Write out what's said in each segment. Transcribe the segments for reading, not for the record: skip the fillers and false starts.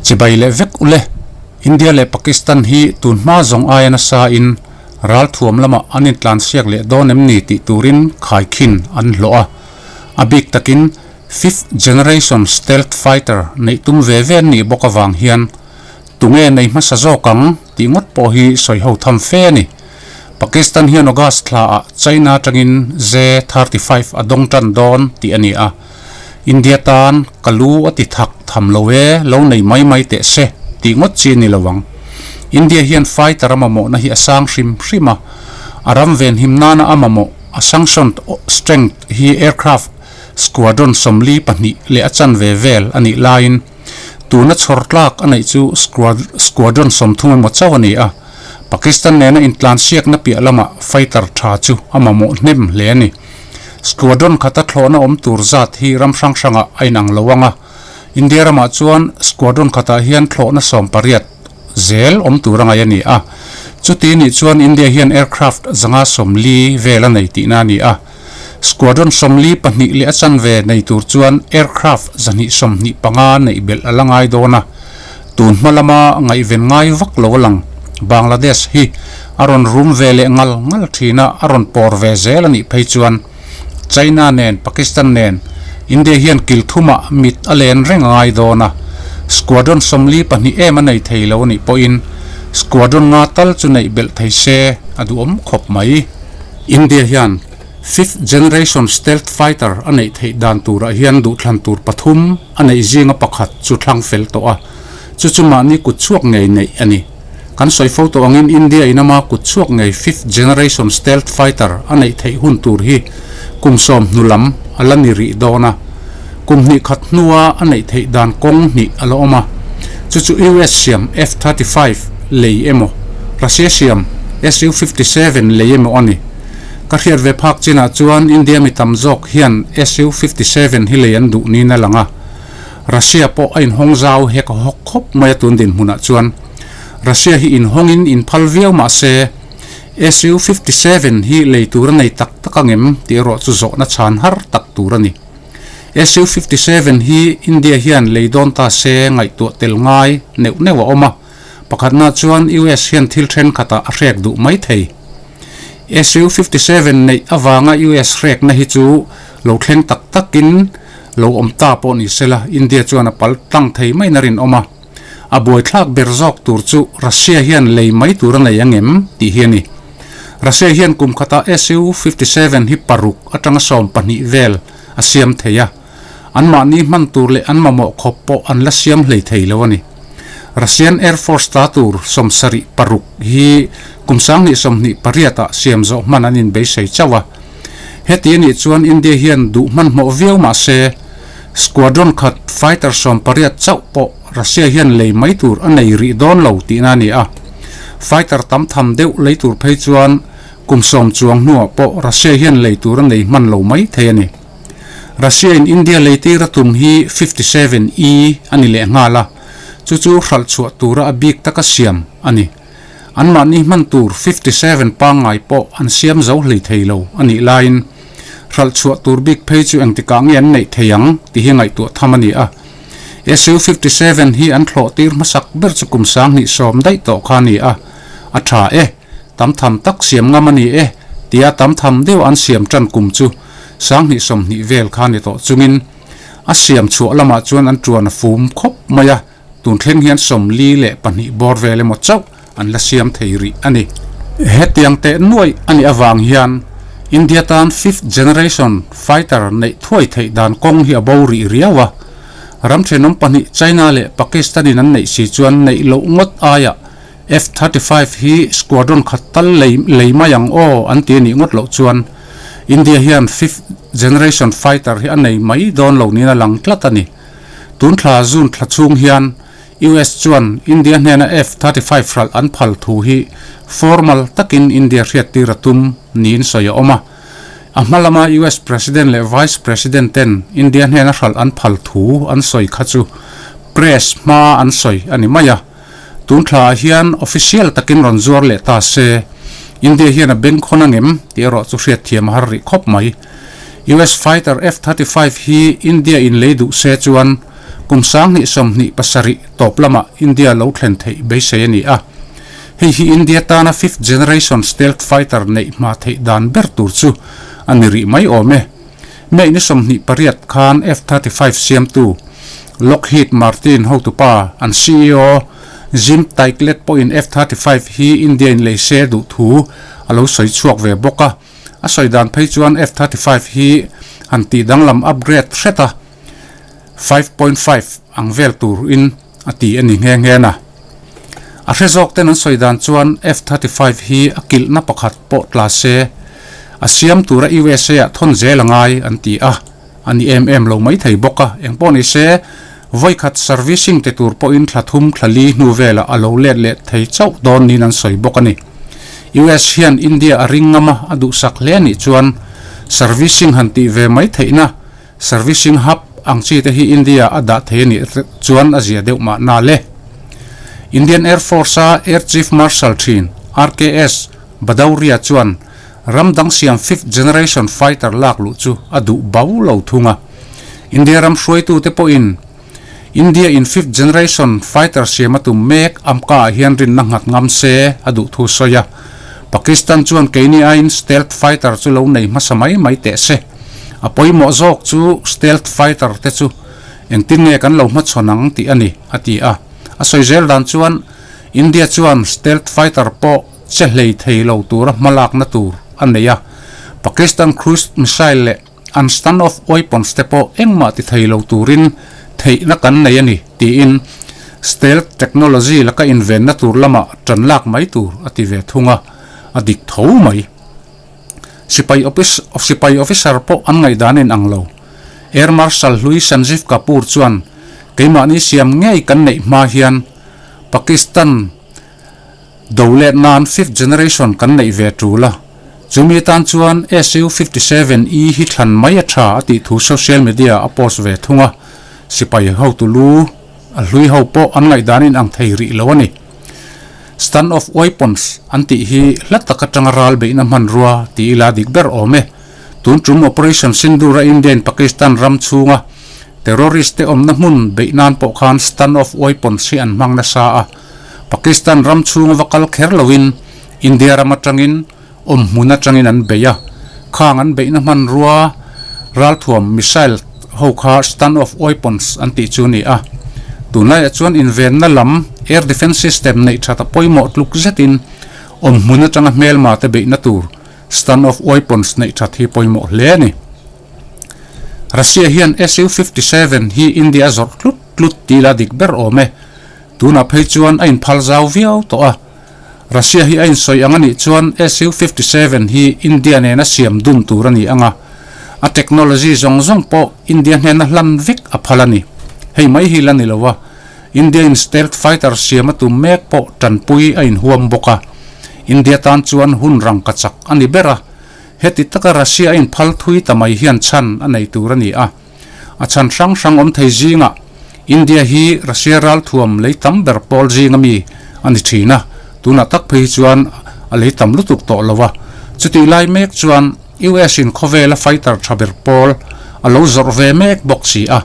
Chibai leh vek ule, India leh Pakistan hi tun hma zawng aia nasa in ralthuam lamah an intlansiak leh dawn em ni tih turin khaikhin an hlawh a. A bik takin fifth generation stealth fighter neih tum ve ve an nih bawk avang hian tunge nei hmasa zawk ang tih ngawt pawh hi sawi ho tham fe a ni. Pakistan hian August thlaah China atangin J-35 a dawng tan dawn tih a ni a, India tan ka lu a ti thak tham lo e, lo nei mai mai teh se tih ngawt chi a ni lo ang. India hian fighter a mamawhna hi a sang hrim hrim a, a ram venhim nana a mamawh a sanctioned strength hi aircraft squadron 42 leh a chanve vel a nih laiin tuna chhawr tlak a neih chu squadron 30 emaw chauh a ni a. Pakistan nena intlansiakna piah lamah fighter tha chu a mamawh hnem hle a ni. Squadron khata thlawhna awm tur zat hi ram hrang hrangah a inang lo ang a, India ramah chuan squadron khatah hian thlawhna 18 zel awm tur a ngaih a ni a. Chuti nih chuan India hian aircraft 140 vel a nei tihna a ni a. Squadron 42 leh a chanve nei tur chuan aircraft 125 neih belh a la ngai dawn a. Tun hma lama ngaihven ngai vak lo a lang. Bangladesh hi a rawn rum ve leh ngal ngal thin a, a rawn pawr ve zel a nih phei chuan China nen Pakistan nen India hian kil thumah mit a len reng a ngai dawn a. Squadron 42 em a nei thei lo a nih pawhin squadron nga tal chu neih belh thei se a duhawm khawp mai. India hian Fifth generation stealth fighter a neih theih dan turah hian duhthlan tur pathum a neih zinga pakhat chu thlang fel tawh a, chu chu mahni kut chhuak ngei neih a ni. Kan sawi fo tawh angin India in ama kut chhuak ngei fifth generation stealth fighter a neih theih hun tur hi kum 10 hnu lam a la ni rih dawn a. Kum hnih khat hnua a neih theih dan kawng hnih a la awm a, chu chu US siam F-35 lei emaw, Russia siam Su-57 lei emaw a ni. Ka hriat ve phak chinah chuan India mi tam zawk hian Su-57 hi lei an duh niin a lang a. Russia pawh a inhawng zau hek hawk khawp mai a tun dinhmunah chuan. Russia hi inhawngin inphal viau mah se Su-57 hi lei tur a nei tak tak angem tih erawh chu zawhna chhan har tak tur a ni. Su-57 hi India hian lei dawn ta se ngaihtuah tel ngai neuh neuh a awm a. Pakhatna chuan US hian thil thenkhatah a hrek duh mai thei. Su-57 neih avanga US hrekna hi chu lo thleng tak takin lo awm ta pawh ni sela India chuan a pal tlang thei mai na rinawm a. A buaithlak ber zawk tur chu Russia hian lei mai tur a nei angem tih hi a ni. Russia hian kum khatah Su-57 hi paruk atanga 12 vel a siam thei a. Anmahni hman tur leh an mamawh khawp pawh an la siam hlei thei lo a ni. Russian Air Force ta tur 76 hi kum 2028 ah siam zawh hman an inbeisei chauh a. Heti a nih chuan India hian duh hmanhmawh viau mah se, squadron khat fighter 18 chauh pawh Russia hian lei mai tur a nei rih dawn lo tihna a ni a. Fighter tam tham deuh lei tur phei chuan kum 10 chuang hnuah pawh Russia hian lei tur a nei hman lo mai thei a ni. Russia in India leitir a tum hi 57 E a ni leh nghal a, chu chu hralh chhuah tura a bik taka siam a ni. Anmahni hman tur 57 pangngai pawh an siam zo hlei thei lo a nih laiin hralh chhuah tur bik phei chu engtikah nge an neih thei ang tih hi ngaihtuah tham a ni a. Su-57 hi an thlawh tir hmasak ber chu kum 2010 daih tawh kha a ni a, a tha e, tam tham tak siam ngam a ni e tia tam tham deuh an siam tan kum chu 2020 vel kha ni tawh chungin a siam chhuah lamah chuan an tuan a fum khawp mai a, tun thleng hian 42 bawr vel emaw chauh an la siam thei rih a ni. Hetiang teh nuaih a nih avang hian India tan fifth generation fighter neih thuai theih dan kawng hi a bo rih riau a, ram thenawm pahnih China leh Pakistan in an neih si chuan neih loh ngawt aiah F-35 hi squadron khat tal lei lei mai ang aw an ti a nih ngawt loh chuan India hian fifth generation fighter hi a nei mai dawn lo niin a lang tlat a ni. Tun thla June thla chhung hian US chuan India hnena F-35 hralh an phal thu hi formal takin India hriattir a tum niin sawi a awm a. A hma lama US President leh Vice President ten India hnena hralh an phal thu an sawi kha chu press hma an sawi a ni mai a. Tun thlaah hian official takin rawn zuar leh ta se, India hian a beng khawn angem tih erawh chu hriatthiam a har rih khawp mai. US fighter F-35 hi India in lei duh se chuan kum 2027 tawp lamah India lo thlen theih beisei a ni a. Hei hi India tana fifth generation stealth fighter neih hma theih dan ber tur chu a ni rih mai awm e. May ni 28 khan F 35 siamtu Lockheed Martin hotupa an ceo Jim Taiclet pawhin F 35 hi India in lei se duh thu a lo sawi chhuak ve bawk a. A sawi dan phei chuan F 35 hi han tih danglam upgrade hret a, 5.5 ang vel turin a ti a ni nghe nghe na. A hre zawk ten an sawi dan chuan F 35 hi a kilhna pakhat pawh tla se a siam tura USA ah thawn zel a ngai an ti a, a ni em em lo mai thei bawk a, engpawh ni se vawikhat servicing ti tur pawhin thla thum thla li hnu velah a lo let leh thei chauh dawn niin an sawi bawk a ni. US hian India a ring ngam a, a duhsak hle anih chuan servicing han tih ve mai theihna Servicing Hub ang chi te hi India a dah thei a nih chuan a zia deuh mahna le. Indian Air Force a Air Chief Marshal thin RKS Bhadauria chuan ram dang siam fifth generation fighter lak luh chu a duh bau lo thung a. India ram hruaitute pawhin India in fifth generation fighter siam a tum mek amka ah hian rinna nghat ngam se a duh thu sawi a. Pakistan chuan keini aiin stealth fighter chu lo nei hmasa mai mai teh se. A pawimawh zawk chu stealth fighter te chu engtin nge kan lo hmachhawn ang tih a ni, a ti a. A sawi zel dan chuan India chuan stealth fighter pawh che hlei thei lo tura hmalakna tur a nei a. Pakistan cruise missile leh an stand-off weapons te pawh engmah ti thei lo turin theihna kan nei a ni, tiin stealth technology laka invenna tur lamah tan lak mai tur a ti ve thung a, a dik tho mai. Sipai office sipai officer pawh an ngaihdan in ang lo. Air Marshal hlui Sanjeev Kapoor chuan keimahni siam ngei kan neih hma hian Pakistan Do let nan fifth generation kan neih ve tul a, chumi tan chuan SU 57 E hi thlan mai a tha a tih thu social media a post ve thung a, sipai hotu lu a hlui ho pawh an ngaihdan in ang thei rih lo a ni. Stand off weapons an tih hi hla tak atanga ral beihna hmanrua ti ila dik ber awm e. Tun tum Operation Sindoor a India in Pakistan ram chhunga terrorist te awmna hmun beih nan pawh khan stand off weapons hi an hmang nasa a, Pakistan ram chhunga va kal kher loin India ram atangin awm hmun atangin an bei a, khang an beihna hmanrua ralthuam missile ho kha stand-off weapons an tih chu a ni a. Tunlaiah chuan invenna lam air defence system neih that a pawimawh tluk zetin awm hmun atanga hmelma te beihna tur stand-off weapons neih that hi pawimawh hle a ni. Russia hian Su-57 hi India a zawrh tlut tlut tih la dik ber awm e. Tunah phei chuan a inphal zau viau tawh a, Russia hi a insawi ang a nih chuan Su-57 hi India nena siam dun tur a ni ang a, a technology zawng zawng pawh India hnena hlan vek a phal a ni. Hei mai hi la ni lo a, India in stealth fighter siam a tum mek pawh tanpui a inhuam bawk a, India tan chuan hun rangka chak a ni ber a, heti taka Russia a inphal thui ta mai hian chhan a nei tur a ni a. A chhan hrang hrang awm thei zingah India hi Russia ralthuam lei tam ber pawl zinga mi a ni thin a, tunah tak phei hi chuan a lei tam lutuk tawh lo a. Chutih lai mek chuan US in khawvela fighter tha ber pawl a lo zawrh ve mek bawk si a,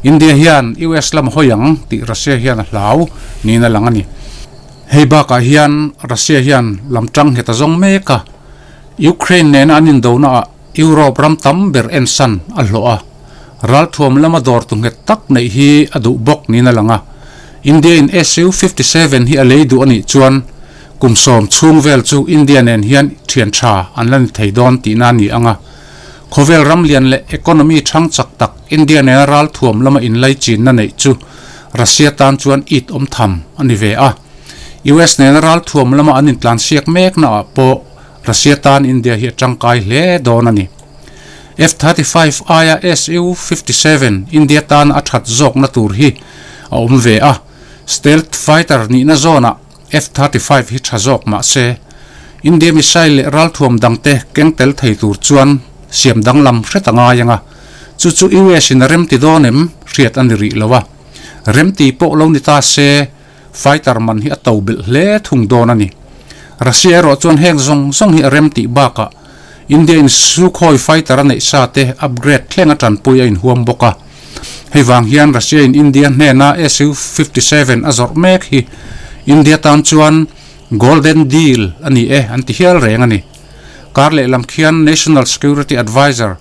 India hian US lam hawi ang tih Russia hian a hlau niin a lang a ni. Hei bakah hian Russia hian lam tang nghet a zawng mek a, Ukraine nena an indonaah Europe ram tam ber ensan a hlawh a, ralthuam lama dawrtu nghet tak neih hi a duh bawk niin a lang a. India in Su 57 hi a lei duh a nih chuan kum sawm chhung vel chu India nen hian thian tha an la ni thei dawn tihna a ni ang a. Khawvel ram lian leh economy thang chak tak India nena ralthuam lama inlaichinna neih chu Russia tan chuan it awm tham a ni ve a. US nena ralthuam lama an intlansiak meknaah pawh Russia tan India hi a tangkai hle dawn a ni. F-35 aia Su-57 India tan a that zawkna tur hi a awm ve a, stealth fighter nihna zawnah F-35 hi tha zawk mah se, India missile leh ralthuam dangte keng tel thei tur chuan siam danglam hret a ngai ang a, chu chu US in a remti dawn em hriat a ni rih lo a, remti pawh lo ni ta se, Fighter man hi a to belh hle thung dawn a ni. Russia erawh chuan heng zawng zawng hi a rem tih bakah India in Sukhoi fighter a neih sa te upgrade thleng a tanpui a inhuam bawk a. Hei vang hian Russia in India hnena Su-57 a zawrh mek hi India tan chuan Golden Deal a ni e an ti hial reng a ni. Kar lehlam khian National Security Adviser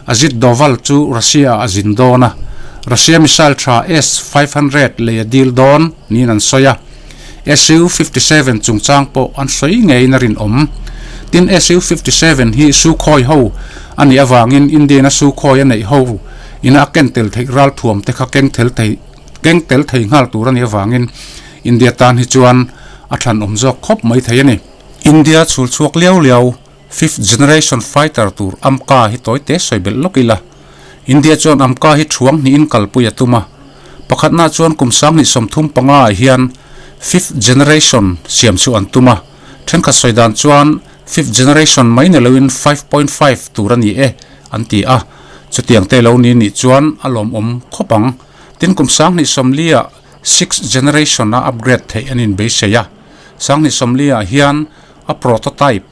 Ajit Doval chu Russia ah a zin dawn a, Russia missile tha S-500 lei a deal dawn niin an sawi a. Su-57 chungchang pawh an sawi ngeiin a rinawm. Tin, Su-57 hi Sukhoi ho a nih avangin Indian-a Sukhoi a neih ho ina a ken tel theih ralthuam te kha keng tel thei keng tel thei nghal tur a nih avangin India tan hi chuan a thlanawm zawk khawp mai thei a ni. India chhul chhuak liau liau Fifth Generation Fighter tur AMCA hi tawi te sawi belh lawk ila. India chuan AMCA hi thuang hnihin kalpui a tum a. Pakhatna chuan kum 2035 ah hian Fifth Generation siam chu an tum a. Thenkhat sawi dan chuan Fifth Generation mai ni loin 5.5 tur a ni e an ti a. Chutiang te lo ni nih chuan a lawmawm khawp ang. Tin kum 2040 ah Sixth Generation a upgrade theih an inbeisei a. 2040 ah hian a prototype,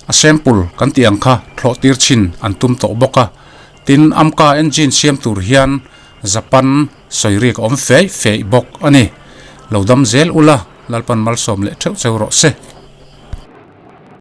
a sample kan tih ang kha thlawh tir chhin an tum tawh bawk a. Tin, AMCA engine siam tur hian Japan sawi rik a awm feih feih bawk a ni. Lo dam zel ula, Lalpan malsawm leh theuh cheu rawh se.